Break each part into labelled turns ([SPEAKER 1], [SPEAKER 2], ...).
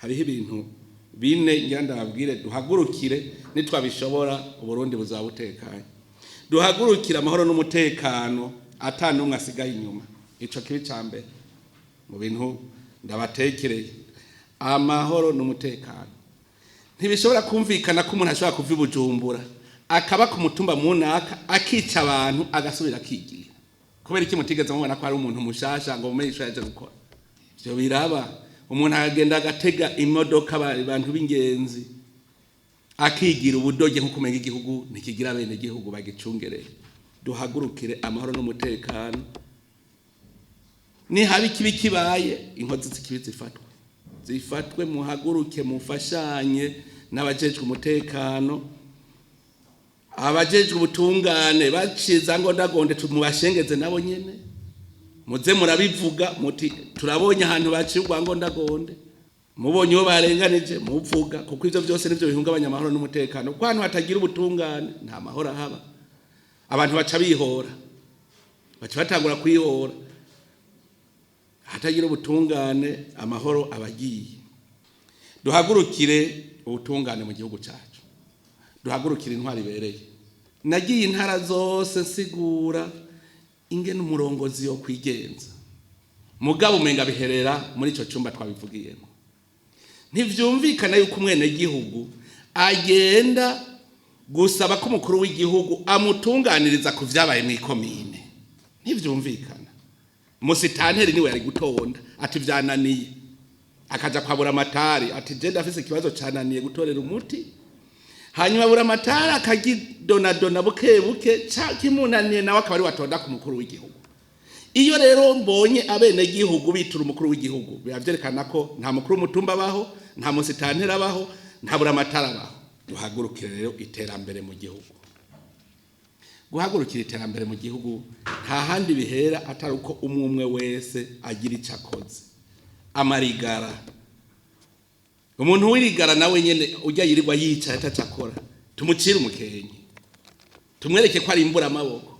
[SPEAKER 1] Hariho ibintu bine ngira ndababwire duhagurukire. Nitwabishobora, Uburundi buzaba butekanye. Duhagurukire amahoro n'umutekano, ata n'umwe asigaye inyuma. Ico kibi ca mbere mu bintu ndabatekereye, amahoro n'umutekano. Ntibishobora kumvikana ko umuntu ashobora kuva i Bujumbura akaba ku mutumba munaka, akica abantu, agasubira akigira. Kubera iki mutigeze mubona ko hari umuntu mushasha ngo mumenye ico yaje gukora? Ivyo biraba, umuntu akagenda agatega imodoka, abantu b'ingenzi, akigira ubudoge, nkuko umenga igihugu ntikigira bene igihugu bagicungereye. Duhagurukire amahoro n'umutekano. Nihaba ikibi kibaye, inkozi z'ikibi zifatwe, zifatwe. Muhaguruke mufashanye n'abajejwe umutekano, abajejwe ubutungane. Baciza ngo ndagonde, mubashengeze nabo nyene. Muze murabivuga muti: "Turabonye ahantu baciye urwango ndagonde." Mubonye uwo barenganije, muvuga, kuko ivyo byose nivyo bihungabanya amahoro n'umutekano. Kuko ahantu hatagira ubutungane nta mahoro ahaba. Abantu baca bihora, baca batangura kwihora. Hatagira ubutungane, amahoro abagiye. Duhagurukire ubutungane mu gihugu cyacu, duhagurukire intwari ibereye. Nagiye intara zose nsigura ingene umurongozi yo kwigenza, mugabo umenga biherera muri ico cumba twabivugiyemo. Ntivyumvikana yuko umwenegihugu agenda gusaba ko umukuru w'igihugu amutunganiriza ku vyabaye mw'ikomine. Ntivyumvikana. Musitanteri niwe yari gutonda ati: "Vyananiye," akaja kwa buramatari ati: "Je ndafise ikibazo cananiye gutorera umuti." Hanyuma buramatari akagidonadona buke buke, kimunaniye nawe akaba ari watonda ku mukuru w'igihugu. Iyo rero mbonye abenegihugu bitura umukuru w'igihugu, biba vyerekana ko nta mukuru w'umutumba abaho, nta musitanteri abaho, nta buramatari abaho. Duhagurukire rero iterambere mu gihugu. Guhagurukira iterambere mu gihugu nta handi bihera atari uko umwe umwe wese agira icyo akoze. Amarigara, umuntu w'irigara nawe nyene ujya yirirwa yicaye ataco akora, tumucire umukenke, tumwereke ko ari imbura amaboko.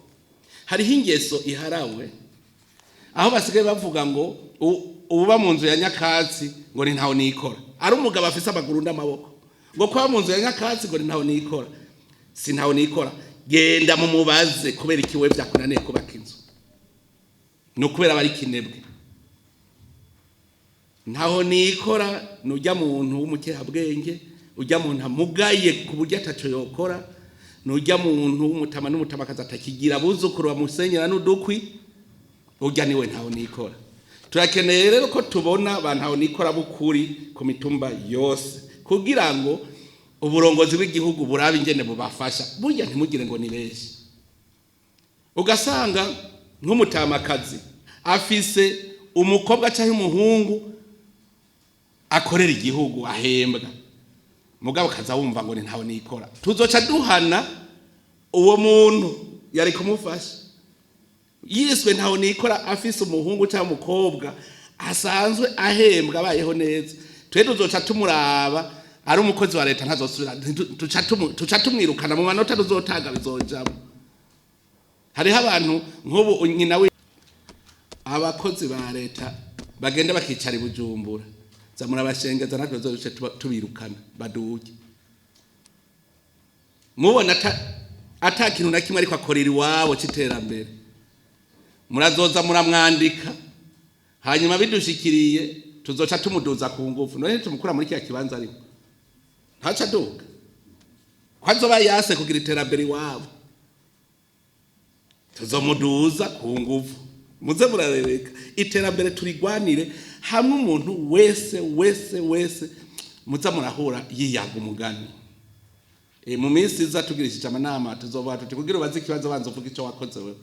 [SPEAKER 1] Hariho ingeso iharawe aho basigaye bavuga ngo uba mu nzu ya nyakatsi ngo ni ntaho nikora. Ari umugabo afise amaguru n'amaboko, ngo kuba mu nzu ya nyakatsi ngo ni ntaho nikora. Si ntaho nikora. Genda mumubaze kubera iki we vyakunaniye kubaka inzu. Ni ukubera aba ari kinebwe. Ntaho nikora nujya muntu w'umukehabwenge, ujya muntu amugaye ku buryo ataco yokora, nujya muntu w'umutama n'umutamakazi atakigira abuzukuru bamusenyera n'udukwi, ujya niwe ntaho nikora. Turakeneye rero ko tubona ba ntaho nikora bukuri ku mitumba yose, kugira ngo uburongozi bw'igihugu burabe ingene bubafasha. Burya ntimugire ngo ni benshi. Ugasanga nk'umutamakazi afise umukobwa cyangwa umuhungu akorera igihugu ahembwa, mugabo kaza wumva ngo ni ntawe nikora. Tuzoca duhana uwo muntu yari kumufasha. Yiswe ntawe nikora afise umuhungu cyangwa umukobwa asanzwe ahembwa, abayeho neza, twe tuzoca tumuraba ari umukozi wa leta, ntazosubira. Tuca tumwirukana mu manota tuzotanga, bizojamo. Hariho abantu nk'ubu nyina we, abakozi ba leta bagenda bakicara i Bujumbura, za murabashengeza, natwe tuzoce tubirukana baduge. Mubona ata kintu na kimwe ariko akorera iwabo c'iterambere, murazoza muramwandika, hanyuma bidushikiriye tuzoca tumuduza ku ngufu. None tumukura muri kiya kibanza ariko ntaca aduga, ko azoba yase kugira iterambere iwabo, tuzomuduza ku nguvu. Muze murarereka iterambere turigwanire hamwe. Umuntu wese wese wese muza murahura yiyaga umugani. Mu minsi iza tugirishije amanama, tuzovuga tuti: "Kugira ubaze ikibazo, banza uvuge icyo wakoze wewe."